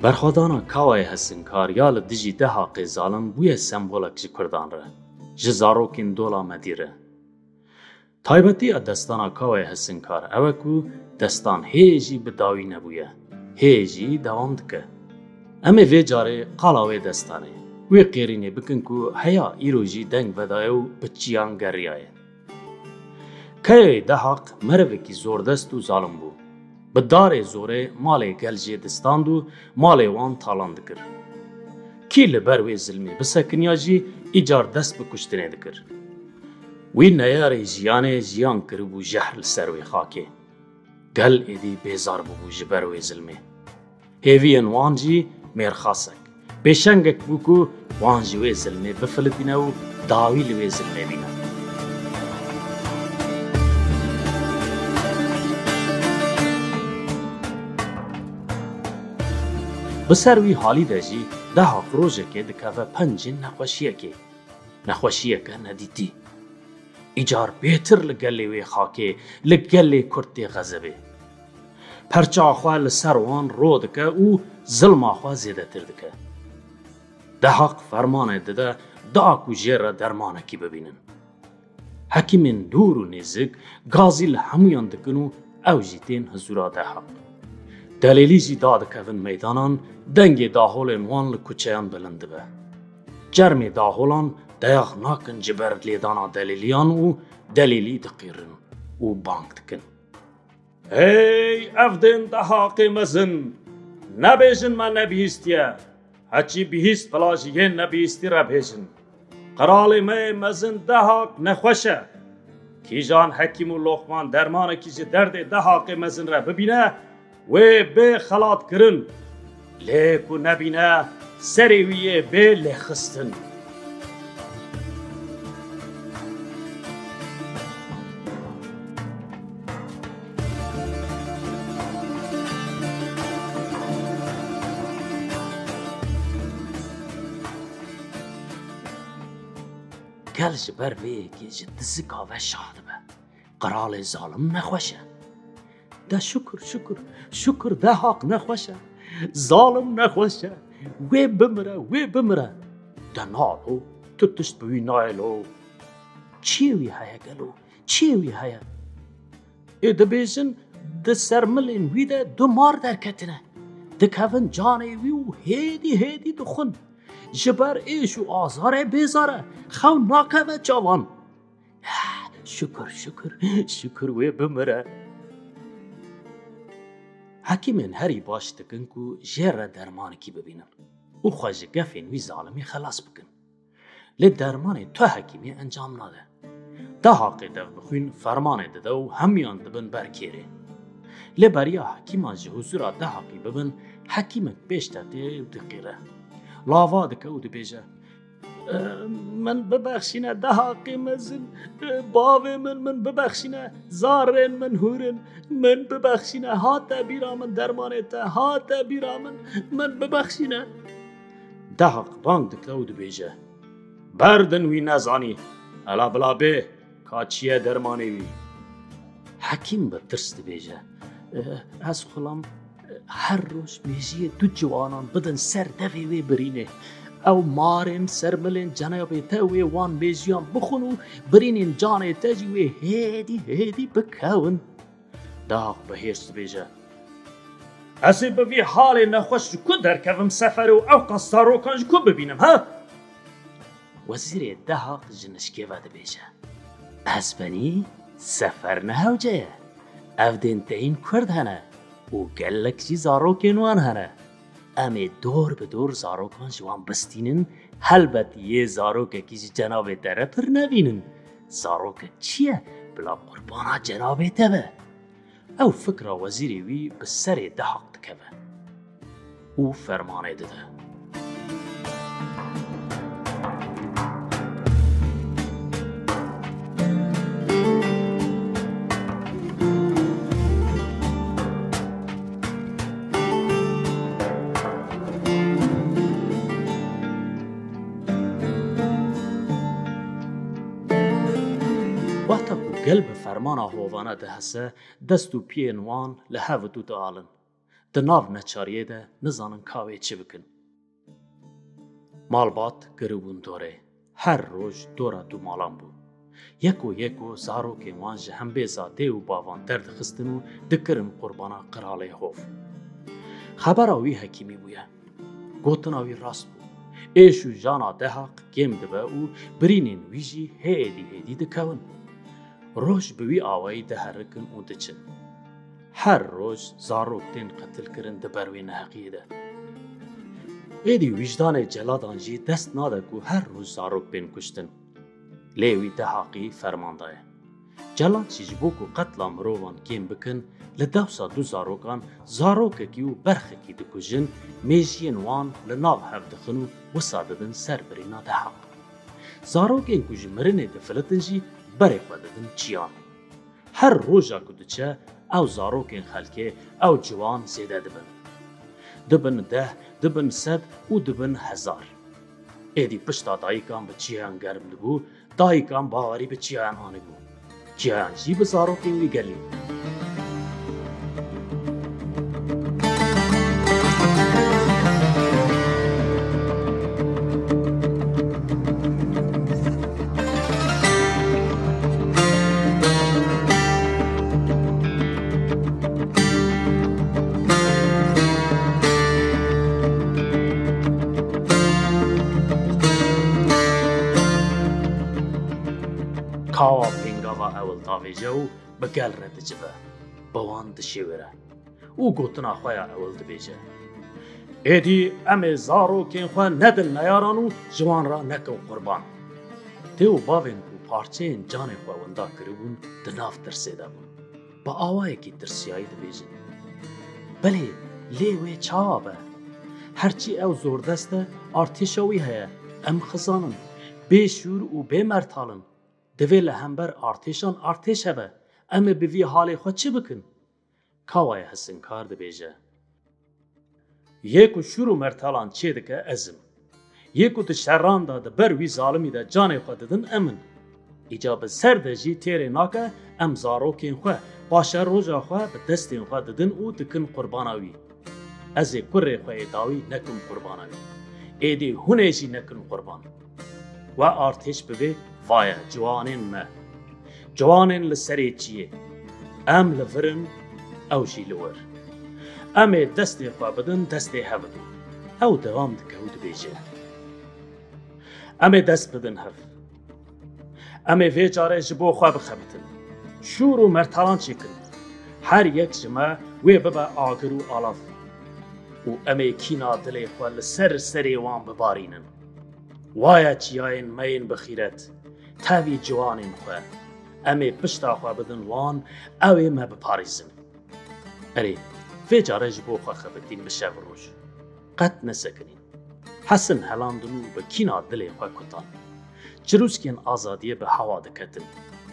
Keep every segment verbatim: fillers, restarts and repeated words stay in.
Berxwedana Kawayê Hesinkar ya li dijî Dehaqê zalim bûye sembolek ji Kurdan re, ji zarokên dola Medî re. Taybetiya destana Kawayê Hesinkar ew e ku destan hê jî bi dawî nebûye, hê jî dewam dike. Em ê vê carê qala wê destanê, wê qêrînê bikin ku heya îro jî deng vedaye û bi çiyan geriyaye. Kayayê Dehaq merivekî zordest û zalim bû. Bi darê zorê malê gel jê distand û malê wan talan dikir. Kî li ber wê zilmê bisekiniya jî îcar dest bi kuştinê dikir. Wî neyarê jiyanê jiyan kiribû jehr li ser wê xakê. Gel êdî bêzar bûbû ji ber wê zilmê. Hêviyên wan jî mêrxasek, pêşengek bû ku wan ji wê zilmê bifilitîne û dawî li wê zilmê bîne. Bi ser wî halî de jî Dehaq rojekê dikeve pencên nexweşiyekê. Nexweşiyeke nedîtî. Îcar bêtir li gelê wê xakê, li gelê Kurd tê xezebê. Perça xwe li ser wan ro dike û zilma xwe zêdetir dike. Dehaq fermanê dide da ku jê re dermanekî bibînin. Hekîmên dûr û nêzik gazî li hemûyan dikin û ew jî tên hizûra Dehaq. Delêlî jî dadikevin meydanan, dengê daholên wan li kuçeyan bilind dibe. Çermê daholan deyax nakin ji ber lêdana delêliyan û delêlî diqîrin û bang dikin. Hey, ev dên Dehaqê mezin! Nebêjin me nebihîstiye. Heçî bihîst bila ji yên nebihîstî re bêjin. Qiralê me yê mezin Dehaq nexweş e. Kîjan hekîm û loqman dermanekî ji derdê Dehaqê mezin re bibîne, wê bê xelatkirin. Lê ku nebîne, serê wî yê bê lêxistin. Gel ji ber vê yekê ji dizika ve şah dibe. Qiralê zalim nexweş e. De şukur, şukur, şukur Dehaq nexweş e. Zalim nexweş e. Wê bimire, wê bimire. De na lo, tu tişt bi wî nayê lo. Çiyê wî heye gelo? Çiyê wî heye? Ê dibêjin, di sermilên wî de du mar derketine. Dikevin canê wî û hêdî hêdî dixwin. Ji ber êş û azarê bêzar e. Xew nakeve çavan. Şukur, şukur, şukur wê bimire. Hekîmên herî baş dikin ku jê re dermanekî bibînin û xwe ji gefên wî zalimî xelas bikin. Lê dermanê tu hekîmî encam nade. Dehaqê dev bi xwîn fermanê dide û hemiyan dibin ber kêrê. Lê beriya hekîman ji huzûra Dehaqî bibin, hekîmek pêş de tê û diqîre. Lava dike û dibêje, Min bibexşîne Dehaqê mezin, bavê min, min bibexşîne, zarên min hûr in, min bibexşîne, hate bîra min dermanê te, hate bîra min, min bibexşîne. Dehaq bang dike û dibêje, Berdin wî nezanî, ela bila bê, ka çi ye dermanê wî. Hekîm bi tirs dibêje, Ez xulam, her roj mêjiyê du ciwanan bidin ser devê wê birînê. Ew marên sermilên cenabê te wê wan mêjiyan bixwin û birînên canê te jî wê hêdî hêdî bikewin. Dehaq bi hêrs dibêje, Ez ê bi vî halê nexweş ji ku derkevim seferê û ew qas zarokan ji ku bibînim, ha? Wezîrê Dehaq ji nişkê ve dibêje, Ez benî sefer ne hewce ye. Ev dên teyîn Kurd hene û gelek jî zarokên wan hene. Em ê dor bi dor zarokan ji wan bistînin, helbet yê zarokekî ji cenabê te re pir nebînin. Zarokek çi ye bila qurbana cenabê te be? Ew fikra wezîrê wî bi serê Dehaq dikeve û fermanê dide. Wexta ku gel bi fermana hovane dihese, dest û piyên wan li hev û dû dialin. Di nav neçariyê de nizanin ka wê çi bikin. Malbat kiribûn dorê. Her roj dora dûmalan bû. Yeko yeko zarokên wan ji hembêza dê û bavan derdixistin û dikirin qurbana qiralê hov. Xebera wî hekîmî bûye. Gotina wî rast bû. Êş û jana Dehaq kêm dibe û birînên wî jî hê êdî hêdî dikewin. Roj bi wî awayî diherikin û diçin. Her roj zarok tên qetilkirin di ber wê neheqiyê de. Êdî wijdanê celadan jî dest nade ku her roj zarok bên kuştin. Lê wî Dehaqî ferman daye. Celad jî ji bo ku qetla mirovan kêm bikin, li dewsa du zarokan zarokekî û berxekî dikujin, mêjiyên wan li nav hev dixin û wisa didin ser birîna Dehaq. Zarokên ku ji mirinê difilitin jî berê xwe didin çiyan. Her roja ku diçe, ew zarokên xelkê, ew ciwan zêde dibin. Dibin deh, dibin sed û dibin hezar. Êdî pişta dayikan bi çiyayan germ dibû, dayikan bawerî bi çiyayan anîbû. Çiyayan jî bi zarokên wî gelî. Kawa pêngava ewil davêje û bi gel re dicive, bi wan dişêwêre û gotina xwe ya ewil dibêje. Êdî em ê zarokên xwe nedin neyaran û ji wan re nekin qurban. Dê û bavên ku parçeyên canê xwe winda kiribûn, di nav tirsê de bûn. Bi awayekî tirsiyayî dibêjin. Belê, lê wê çawa be? Herçî ew zordest e, artêşa wî heye, em xizanin, bê şûr û bê mertal in. Divê li hember artêşan artêş hebe. Em ê bi vî halê xwe çi bikin? Kawayê hesinkar dibêje. Yê ku şûr û mertalan çêdike ez im. Yê ku di şeran de di ber wî zalimî de canê xwe didin em in. Îca bi ser de jî têrê nake em zarokên xwe, paşeroja xwe bi destên xwe didin û dikin qurbana wî. Ez ê kurê xwe yê dawî nekim qurbana wî. Êdî hûn ê jî nekin qurban. We artêş bivê, va ye, ciwanên me. Ciwanên li serê çiyê. Em li vir in, ew jî li wir. Em ê destê xwe bidin destê hev. Ew dewam dike û dibêje. Em ê dest bidin hev. Em ê vê carê ji bo xwe bixebitin. Şûr û mertalan çêkin. Her yek ji me wê bibe agir û alav. Û em ê kîna dilê xwe li ser serê wan bibarînin. Wa ye çiyayên me yên bi xîret, tevî ciwanên xwe. Em ê pişta xwe bidin wan, ew ê me biparêzin. Erê, vê care ji bo xwe xebitîn bi şev û roj. Qet nesekinîn. Hesin helandin û bi kîna dilê xwe kutan. Çirûskên azadiyê bi hewa diketin.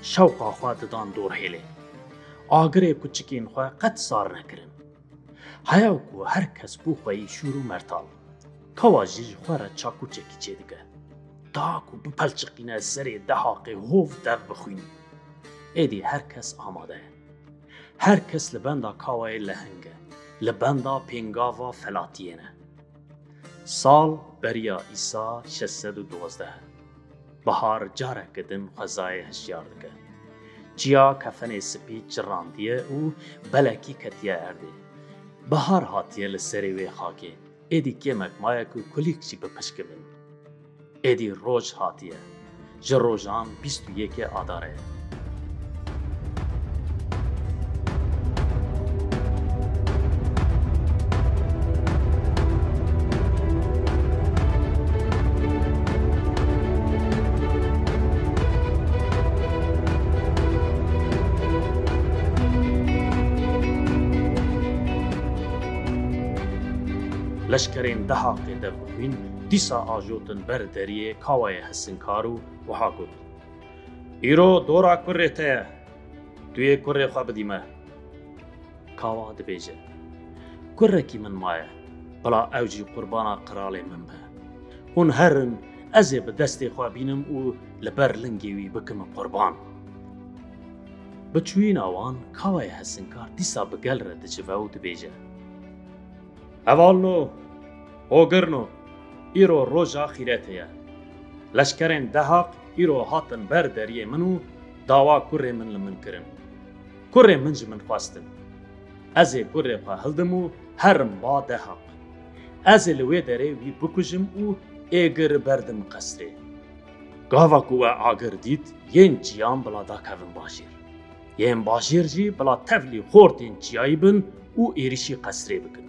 Şewqa xwe didan dorhêlê. Agirê kuçikên xwe qet sar nekirin. Heya ku her kes bo xwe yî şûr û mertal. Kawa jî ji xwe re çakûçekî çêdike. Da ku bipelçiqîne serê Dehaqê hov dev bixwînî. Êdî her kes amade ye. Her kes li benda kawayê leheng e, li benda pêngava felatiyê ne. Sal beriya îsa şeş sed û duwazdeh e. Bihar careke din xwezayê hişyar dike. Çiya kefenê spî çirandiye û belekî ketiye erdê. Bihar hatiye li serê wê xakê. Êdî kêmek maye ku kulîlk jî bipişkivin. Êdî roj hatiye. Ji rojan bîst û yekê Adarê ye. Leşkerên Dehaqê dev xwîn dîsa ajotin ber deriyê Kawayê Hesinkar û wiha got, "Îro dora kurê te ye. Tu yê kurê xwe bidî me." Kawa dibêje, "Kurekî min maye, bila ew jî qurbana qiralê min be. Hûn herin, ez ê bi destê xwe bînim û li ber lingê wî bikim qurban." Bi çûyîna wan, Kawayê Hesinkar dîsa bi gel re dicive û dibêje, Hevalno, ogirno, îro roja xîretê ye. Leşkerên Dehaq îro hatin ber deriyê min û dawa kurê min li min kirin. Kurê min ji min xwestin. Ez ê kurê xwe hildim û herim ba Dehaq. Ez ê li wê derê wî bikujim û êgir berdim qesrê. Gava ku we agir dît, yên çiyan bila dakevin bajêr. Yên bajêr jî bila tevlî xortên çiyayî bin û êrîşî qesrê bikin.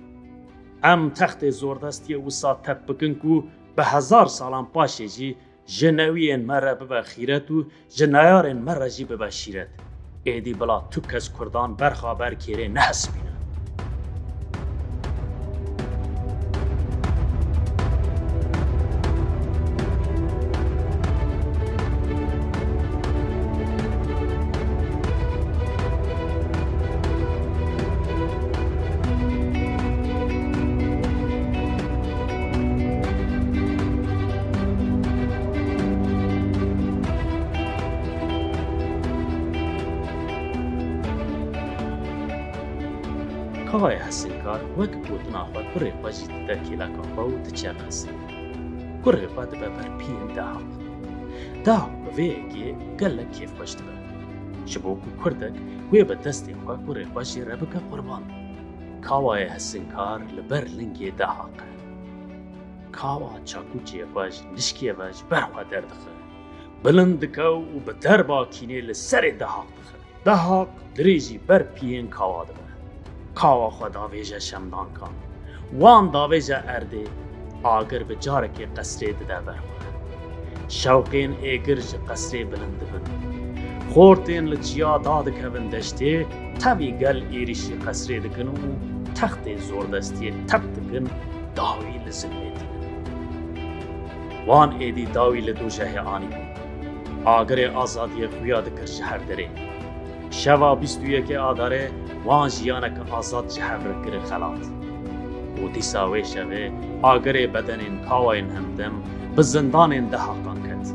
Em textê zordestiyê wisa tep bikin ku bi hezar salan paşê jî ji newiyên me re bibe xîret û ji neyarên me re jî bibe şîret. Êdî bila tu kes kurdan berxa ber kêrê nehesibîne. Kawayê Hesinkar wek gotina xwe kurê xwe jî dide kêleka xwe û diçe qesrê. Kurê xwe dibe ber piyên Dehaq. Dehaq bi vê yekê gelek kêfxweş dibe. Ji bo ku kurdek wê bi destên xwe kurê xwe jê re bike qurban. Kawayê Hesinkar li ber lingê Dehaq e. Kawa çakûçê xwe ji nişkê ve ji ber xwe derdixe. Bilind dike û bi derba kînê li serê Dehaq dixe. Dehaq dirêjî ber piyên Kawa dibe. Kawa xwe davêje şemdankan. Wan davêje erdê, agir bi carekê qesrê dide ber xwe. Şewqên êgir ji qesrê bilind dibin. Xortên li çiya dadikevin deştê, tevî gel êrîşî qesrê dikin û textê zordestiyê tep dikin, dawî li zilmê tînin. Wan êdî dawî li dojehê anîbûn. Agirê azadiyê xuya dikir ji her derê. Şeva bîst û yekê Adarê wan jiyaneke azad ji hev re kir xelat. Û dîsa wê şevê agirê bedenên Kawayên Hemdem bi zindanên Dehaqan ket.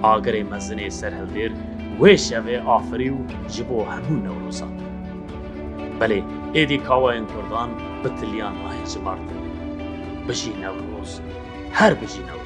Agirê mezinê serhildêr wê şevê afirî û ji bo hemû Newrozan. Belê, êdî Kawayên Kurdan bi tiliyan nayên jimartin. Bijî Newroz, her bijî Newroz.